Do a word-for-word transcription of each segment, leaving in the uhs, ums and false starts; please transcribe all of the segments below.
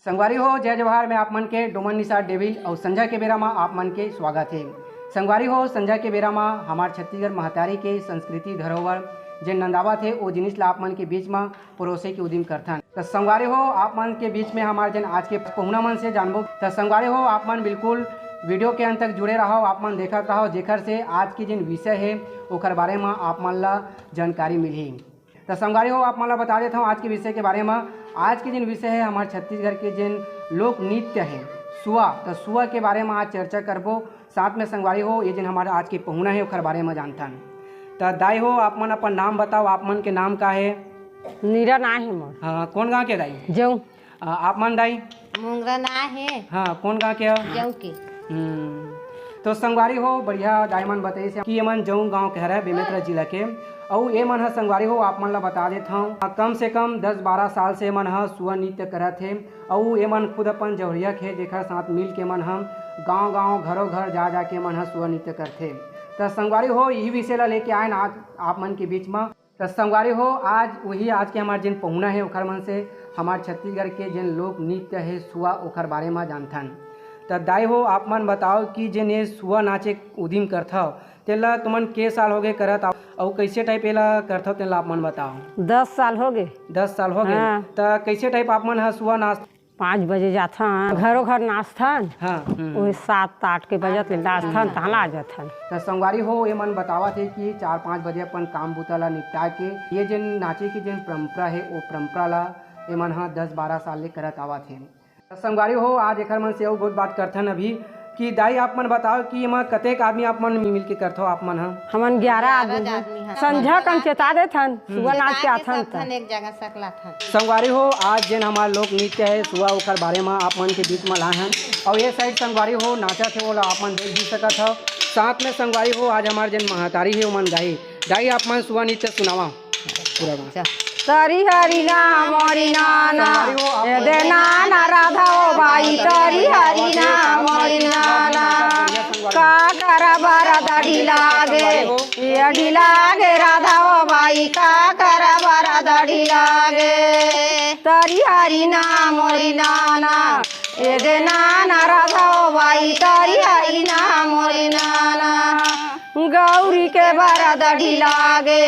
संगवारी हो, जय जोहार। मैं आप मन के डोमन निषाद डेविल अउ संझा के बेरा म आप मन के स्वागत हे। संगवारी हो, संझा के बेरा म हमार छत्तीसगढ़ महतारी के संस्कृति धरोहर जेन नंदावत हे, ओ जिनिस ला आप मन के बीच म परोसे के उदिम करथन। त संगवारी हो, आप मन के बीच में हमार जेन आज के पहुना मन से जानबो। त संगवारी हो, आप मन बिल्कुल वीडियो के अंत तक जुड़े रहो, आप मन देखत रहो, जेखर से आज के जेन विषय हे ओखर बारे म आप मन ला जानकारी मिलही। त संगवारी हो, आप मन ला बता देत हव आज के विषय के बारे म। आज के जेन विषय हे हमार छत्तीसगढ़ के जेन लोक नृत्य हे सुआ, त सुआ के बारे म आज चर्चा करबो। साथ में संगवारी हो, ये जेन हमार आज के पहुना हे ओखर बारे म जानथन। त दाई हो, आप मन अपन नाम बताओ, आप मन के नाम का हे? नीरा ना हे मोर। हाँ, कौन गांव के दाई? जऊ। आ, आप मन दाई? मुंगरा ना हे। हाँ, कौन गांव के हो? जऊ के। हम्म, तो संगवारी हो, बढ़िया दाई मन बताइस हे कि ये मन जऊ गांव के हरय, बेमेतरा जिला के। अउ ये मन ह संगवारी हो, आप मन ला बता देत हव, कम से कम दस बारह साल से ये मन ह सुआ नृत्य करत हे। अउ ये मन खुद अपन जौहरिया के, जेखर साथ मिल के मन ह गांव-गांव, घरों-घर जा-जा के मन ह सुआ नृत्य करथे। त संगवारी हो, यही विषय ला लेके आए ना आज आप मन के बीच म। त संगवारी हो, आज वही आज के हमार जेन पहुना हे, ओखर मन से हमार छत्तीसगढ़ के जेन लोक नृत्य हे सुआ, ओखर बारे म जानथन। त दाई हो, आप मन बताओ कि जेन ये सुआ नाचे उदिम करथव, तेला तुमन के साल होगे करत आव, अउ कैसे टाइप एला करथव, तेला आप मन बताओ। दस साल होगे। दस साल होगे। हाँ। त कैसे टाइप आप मन ह सुआ नाच पाँच बजे जाथन, घरों घर नाचथन। हाँ, हम्म। वही सात आठ के बजत ले नाचथन, तहाँ ला आ जाथन। त संगवारी हो, ये मन बतावत हे कि चार पाँच बजे अपन काम बूता ला निपटा के ये जेन नाचे के जेन परंपरा हे, वो परंपरा ला ये मन ह दस बारह साल ले करत आवत हे। त संगवारी हो, आज एखर मन से अउ बहुत बात करथन अभी कि दाई, आप मन बताओ कि एमा कतेक आदमी आप मन मिल के करथव आप मन ह? हमन ग्यारह आदमी हन। संझा कन चेता देथन, सुबह नाच के आथन त। एक जगह सकलाथन। संगवारी हो, आज जेन हमार लोक नृत्य हे सुआ, ओखर बारे म आप मन के बीच म लाए हन। अउ ये साइड संगवारी हो नाचत हे, ओला आप मन देख भी सकत हव। साथ में संगवारी हो, आज हमार जेन महतारी हे, ओमन गाही। दाई, आप मन सुआ नृत्य सुनावा। पूरा गाना। तरी हरी ना मोरी नाना, ए दे नाना राधा ओ बाई, तरी हरी ना मोरी नाना। का करा बरद ढिला गे, ए ढिला गे राधा ओ बाई, का करा बरद ढिला गे। तरी हरी ना मोरी नाना, ए दे नाना राधा ओ बाई, तरी हरी ना मोरी नाना। गौरी के बरद ढिला गे,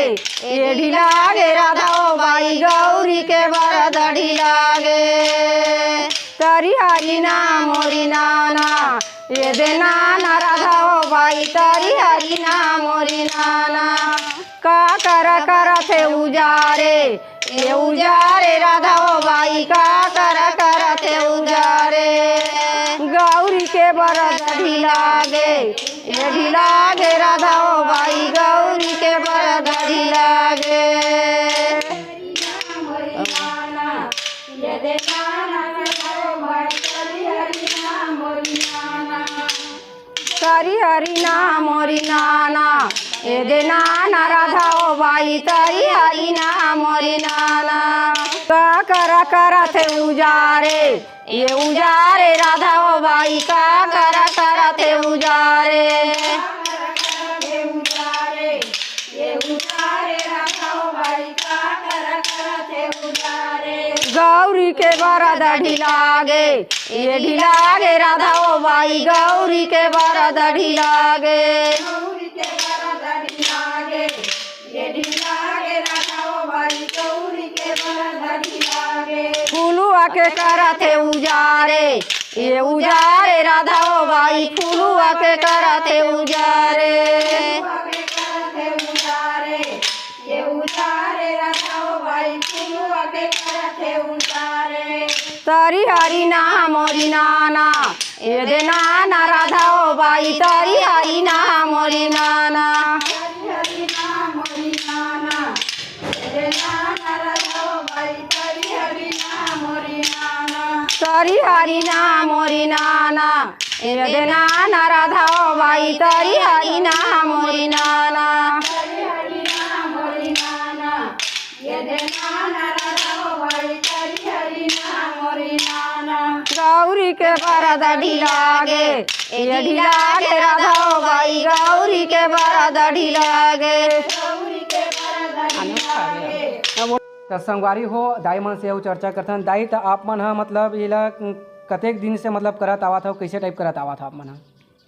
ए ढिला गे राधा ओ बाई, गौरी के बरद ढिला गे। तरी हरी ना मोरी नाना, ए दे नाना राधा ओ बाई, तरी हरी ना मोरी नाना। का कर करथे उजारे, ए उजारे राधा ओ बाई, का कर करथे उजारे। गौरी के बरद ढिला गे, ए ढिला गे राधा ओ बाई, गौरी के बरद ढिला गे। तरी हरी ना मोरी नाना, ए दे नाना राधा ओ बाई, तरी हरी ना मोरी नाना। का कर करथे उजारे, ए उजारे राधा ओ बाई, का कर करथे उजारे। गौरी के बरद ढिला गे, ए ढिला गे राधा ओ बाई, गौरी के बरद ढिला गे। फुलुआ के करथे उजारे, ए उजारे राधा ओ बाई, फुलुआ के करथे उजारे। तरी हरी ना मोरी नाना, ए दे नाना राधा ओ बाई, तरी हरी ना मोरी नाना। तरी हरी ना मोरी नाना, ए दे नाना राधा ओ बाई, तरी हरी ना मोरी नाना। गौरी के बरद ढिला गे, ए ढिला गे राधा ओ बाई, गौरी के बरद ढिला गे। त संगवारी हो, दाई मन से अउ चर्चा करथन। दाई, त आप मन ह, मतलब, एला कतेक दिन से, मतलब, करत आवत हव, कइसे टाइप करत आवत हव आप मन ह?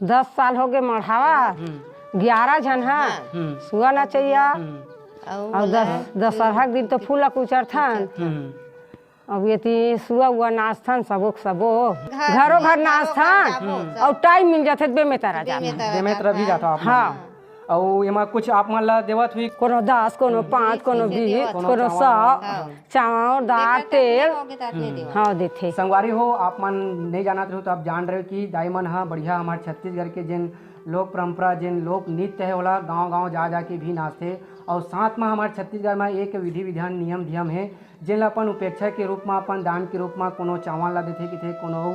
दस साल होगे मढ़ावत। हम्म। ग्यारह झन ह। हाँ। हम्म। सुआ नचइया। हम्म। अउ अउ दस, दसरहा के दिन तो फूल ला कुचरथन। हम्म। अब एती सुआ उआ नाचथन, सबो के सबो। घर घरो घर में नाचथन। जाबो, हम्म। सब। अउ टाइम मिल जाथे, बेमेतरा जाथन। बेमेतरा बेमेतरा भी जाथन। जाथव आप मन? हाँ। अउ एमा कुछ आप मन ला देवत हुई? कोनो दस, कोनो हम्म। पाँच, कोनो बीस, बीस, बीस, कोनो कोनो चावल। सौ, हाँ। चावल, दाल, देखे तेल। होगे त आदमी हम्म। देवत। हाँ, देथे। संगवारी हो, आप मन नइ जानत रहो त आप जान रहे हो कि दाई मन ह बढ़िया हमर छत्तीसगढ़ के जेन लोक परंपरा, जेन लोक नृत्य हे, ओला गांव-गांव जा-जा के भी नाचथे। अउ साथ म हमर छत्तीसगढ़ म एक विधि विधान, नियम धियम हे, जेन ल अपन उपेक्षा के रूप म, अपन दान के रूप म कोनो चावल ला देथे किथे, कोनो अउ,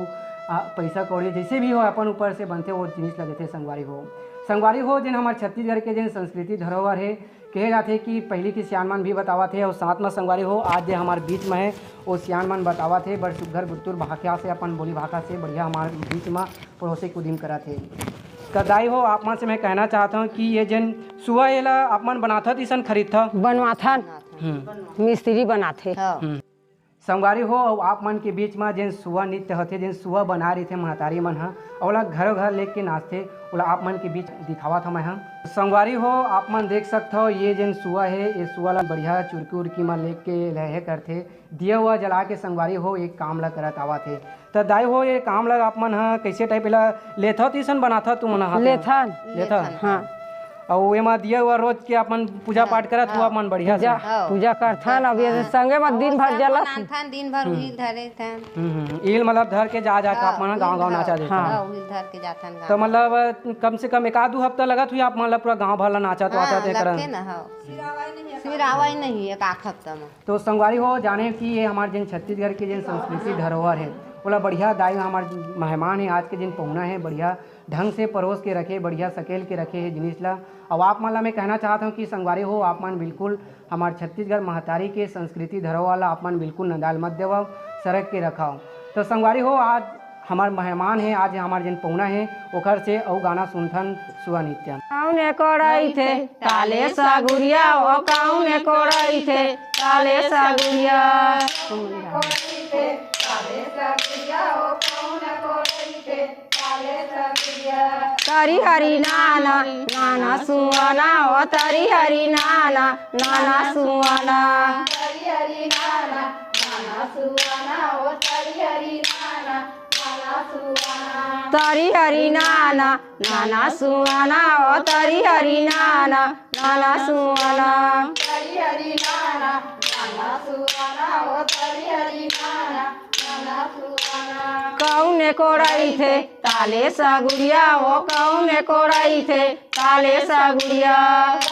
आ, पइसा कौड़ी जइसे भी हो, अपन ऊपर से बनथे, वो जिनिस ला देथे संगवारी हो। संगवारी हो, जेन हमर छत्तीसगढ़ के जेन संस्कृति धरोहर हे, कहे जाथे कि पहिली के सियान मन भी बतावत हे, अउ साथ म संगवारी हो, आज जे हमर बीच म हे, वो सियान मन बतावत हे, बड़ सुग्घर गुत्तुर भाखा से, अपन बोली भाखा से बढ़िया हमर बीच म परोसे के उदिम करत हे। त दाई हो, आप मन से मैं कहना चाहत हूँ कि ये जेन सुआ, एला आप मन बनाथव, इसन खरीदथव? बनवाथन। हम्म। मिस्त्री बनाथे। हाँ। हम्म। संगवारी हो, अउ आप मन के बीच म जेन सुआ नृत्य होथे, जेन सुआ बनाए रहिथे महतारी मन ह, ओला घरो घर लेके नाचथे, ओला आप मन के बीच दिखावत हवं मैं ह। संगवारी हो, आप मन देख सकथव, ये जेन सुआ हे, ये सुआ ला बढ़िया चुरकी उरकी म लेके लहे करथे, दिया उआ जला के संगवारी हो, एक काम ला करत आवत हे। त दाई हो, ये काम ला आप मन ह कइसे टाइप एला लेथव, त इसन बनाथव तुमन ह हाथ म? लेथन। लेथन? लेथन। हाँ। अउ एमा दिया उआ रोज के अपन पूजा पाठ करत हो हाँ। आप मन बढ़िया से? पूजा, हाँ। पूजा करथन, अब ये हाँ। संगे म दिन भर जलत। बनाथन, दिन भर हम्म। उही धरे थन। हम्म, हम्म, हम्म। ईल मतलब धर के जा, जा के हाँ, आप मन ह गाँव-गाँव हाँ। नाचा देथन। हाँ, उही धर के जाथन त गाँव। मतलब कम से कम एक आध दू हफ्ता लगत हुई आप मन ला पूरा गाँव भर ला नाचत हाँ, वाचत हे करन? लगथे ना, हाँ। सिरावा ही नहीं, एक आध हफ्ता म। तो संगवारी हो, जाने कि ये हमार जेन छत्तीसगढ़ के जेन संस्कृति धरोहर हे, ओला बढ़िया दाई हमार मेहमान हे, आज के जेन पहुना हे, बढ़िया ढंग से परोस के रखे, बढ़िया सकेल के रखे हे जिनिस ला। अउ आप मन ला मैं कहना चाहत हूँ कि संगवारी हो, आप मन बिल्कुल हमार छत्तीसगढ़ महतारी के संस्कृति धरोहर ला आप मन बिल्कुल नंदाल मत देवव, सरक के रखव। तो संगवारी हो, आज हमार मेहमान हे, आज हमार जेन पहुना हे, ओकर से अउ गाना सुनथन सुआ नृत्य। कौन कोड़ाई थे ताले सगुरिया, ओ कौन कोड़ाई थे ताले सगुरिया। करी हरी नाना, नाना सुआना, ओ तरी हरी नाना, नाना सुआना। तरी हरी नाना, नाना सुआना, ओ तरी हरी नाना, नाना सुआना। तरी हरी नाना, नाना सुआना, ओ तरी हरी नाना, नाना सुआना। तरी हरी नाना, नाना सुआना, ओ तरी हरी नाना, नाना सुआना। कौन कोड़ाई थे ताले सगुरिया, ओ कौन कोड़ाई थे ताले सगुरिया।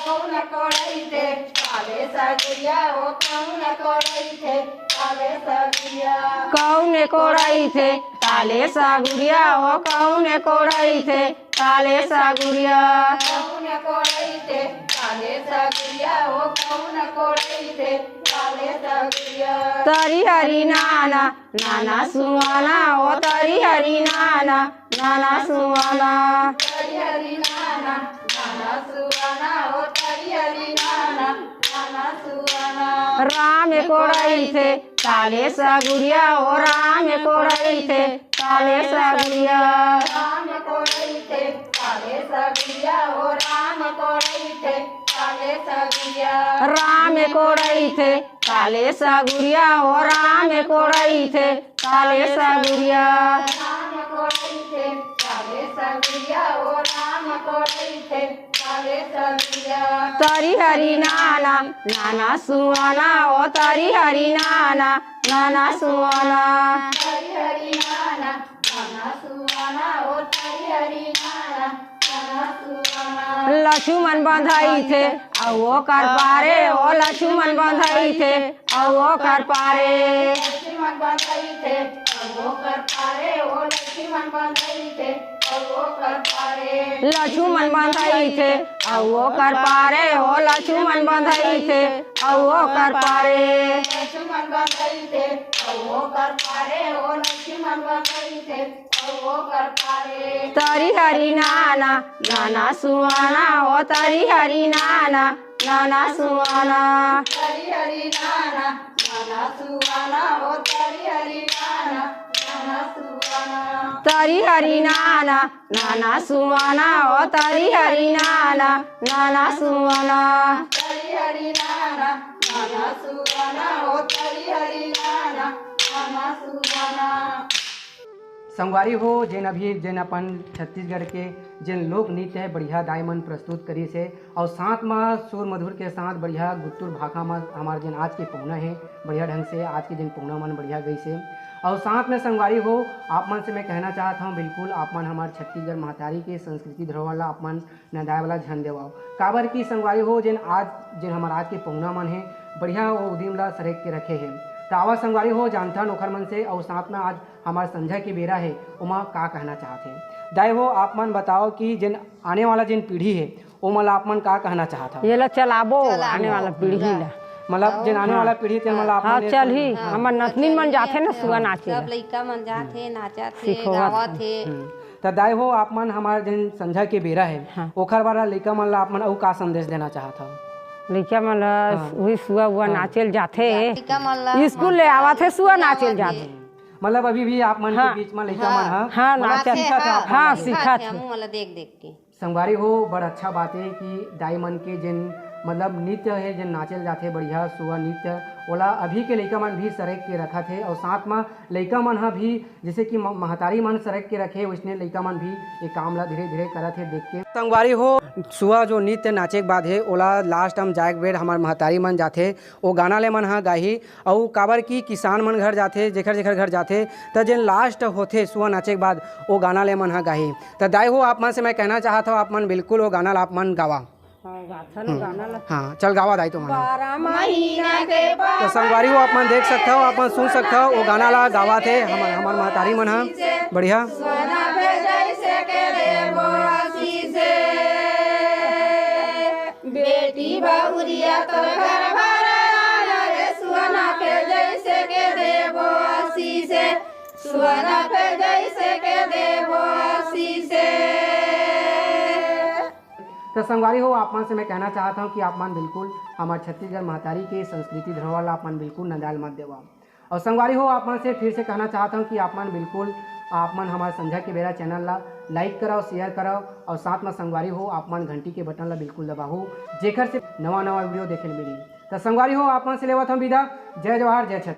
कौन कोड़ाई थे ताले सगुरिया, ओ कौन कोड़ाई थे ताले सगुरिया। कौन कोड़ाई थे ताले सगुरिया, ओ कौन कोड़ाई थे ताले सगुरिया। कौन कोड़ाई थे ताले सगुरिया, ओ कौन कोड़ाई थे ताले सगुरिया। तरी हरी नाना, नाना सुआना, ओ तरी हरी नाना, नाना सुआना। तरी हरी नाना, नाना सुआना, ओ तरी हरी नाना, नाना सुआना। राम कोड़ाई थे ताले सगुरिया, ओ राम कोड़ाई थे ताले सगुरिया। राम कोड़ाई थे ताले सगुरिया, ओ राम कोड़ाई थे ताले सगुरिया। राम कोड़ाई थे ताले सगुरिया, ओ राम कोड़ाई थे ताले सगुरिया। राम कोड़ाई थे ताले सगुरिया, ओ राम कोड़ाई थे ताले सगुरिया। तरी हरी नाना, नाना सुआना, ओ तरी हरी नाना, नाना सुआना। तरी हरी नाना, नाना सुआना, ओ तरी हरी नाना, नाना सुआना। लछुमन बंधई थे, अउ ओकर पारे, ओ लछुमन बंधई थे, अउ ओकर पारे। लछुमन बंधई थे, अउ ओकर पारे, ओ लछुमन बंधई थे, अउ ओकर पारे। लछुमन बंधई थे, अउ ओकर पारे, ओ लछुमन बंधई थे, अउ ओकर पारे। लछुमन बंधई थे, अउ ओकर पारे, ओ लछुमन बंधई थे, अउ ओकर पारे। तरी हरी नाना, नाना सुआना, ओ तरी हरी नाना, नाना सुआना। तरी हरी नाना, नाना सुहाना ओ तरी हरी नाना, नाना सुहाना। तरी हरी नाना, नाना सुहाना ओ तरी हरी नाना, नाना सुहाना। तरी हरी नाना, नाना सुहाना ओ तरी हरी नाना, नाना सुहाना। संगवारी हो, जेन अभी, जेन अपन छत्तीसगढ़ के जेन लोक नृत्य हे, बढ़िया दाई मन प्रस्तुत करिस हे, अउ साथ म सुर मधुर के साथ बढ़िया गुत्तुर भाखा म हमार जेन आज के पहुना हे, बढ़िया ढंग से आज के जेन पहुना मन बढ़िया गइस हे। अउ साथ में संगवारी हो, आप मन से मैं कहना चाहत हौं, बिल्कुल आप मन हमार छत्तीसगढ़ महतारी के संस्कृति धरोहर ला आप मन नंदाए वाला झन देवव। काबर कि संगवारी हो, जेन आज, जेन हमार आज के पहुना मन हे, बढ़िया वो उदिम ला सरेक के रखे हे। त आवा संगवारी हो, जानथन ओखर मन से, अउ साथ में आज हमार संझा के बेरा हे, ओमा का कहना चाहत हे। दाई हो, आप मन बताओ कि जेन आने वाला जेन पीढ़ी हे, ओमा ला आप मन का कहना चाहत हव? ये ला चलाबो, चलाबो। आने वाला पीढ़ी ला। मतलब, जेन आने हाँ। वाला पीढ़ी, तेन मन ला आप हाँ, मन ये चलही। सब हाँ, हमर नतनीन मन चलही, जाथे ना, अच्छा। सुआ नाचे सब ला। लइका मन जाथे, नाचत हे, सिखोवत गावत हे। हे। हम्म। त दाई हो, आप मन हमार जेन संझा के बेरा हे, हाँ। ओखर बर लइका मन ला आप मन अउ का संदेश देना चाहत हव? लइका मन ला हाँ। उही सुआ उआ हाँ। नाचे ल जाथे। लइका मन ला स्कूल ले आवत हे, सुआ नाचे ल जाथे। मतलब, अभी भी आप मन के हाँ। बीच म लइका मन ह हाँ, नाचत। सीखत हे आप मन हाँ, ले। सीखत हे। हमू मन ला देख देख के। संगवारी हो, बड़ अच्छा बात हे कि दाई मन के जेन, मतलब, नृत्य हे, जेन नाचे ल जाथे बढ़िया सुआ नृत्य, ओला अभी के लइका मन भी सरेक के रखत हे, अउ साथ म लइका मन ह भी, जैसे कि म-, महतारी मन सरेक के रखे, वैसने लइका मन भी ये काम ला धीरे-धीरे करत हे देख के। संगवारी हो, सुआ जो नृत्य नाचे के बाद हे, ओला last हम जाए के बेर हमार महतारी मन जाथे, ओ गाना ले मन ह गाही, अउ काबर कि किसान मन घर जाथे, जेखर जेखर घर जाथे, त जेन last होथे सुआ नाचे के बाद, ओ गाना ले मन ह गाही। त दाई हो, आप मन से मैं कहना चाहत हव, आप मन बिल्कुल ओ गाना ला आप मन गावा। हाँ, गाथन हम्म। गाना ला। हाँ, चल गावा दाई तुमन। बारह महीना के तो संगवारी हो, आप मन देख सकत हव, आप मन सुन सकत हव, ओ गाना ला गावत हे हमर, हमर महतारी मन ह। बढ़िया। सुना भेजै से के देबो आशीष। बेटी बहुरिया तोर घर भर आना रे, सुना भेजै से के देबो आशीष। सुना भेजै से के देबो आशीष। त संगवारी हो, आप मन से मैं कहना चाहत हौं कि आप मन बिल्कुल हमर छत्तीसगढ़ महतारी के संस्कृति धरोहर ला आप मन बिल्कुल नंदाय ल मत देवव। अउ संगवारी हो, आप मन से फिर से कहना चाहत हौं कि आप मन बिल्कुल, आप मन हमर संझा के बेरा channel ला like करव, share करव, अउ साथ म संगवारी हो, आप मन घंटी के button ला बिल्कुल दबाहू, जेखर से नवा नवा video देखे ल मिली। त संगवारी हो, आप मन से लेवत हौं विदा। जय जोहार, जय छत्तीसगढ़।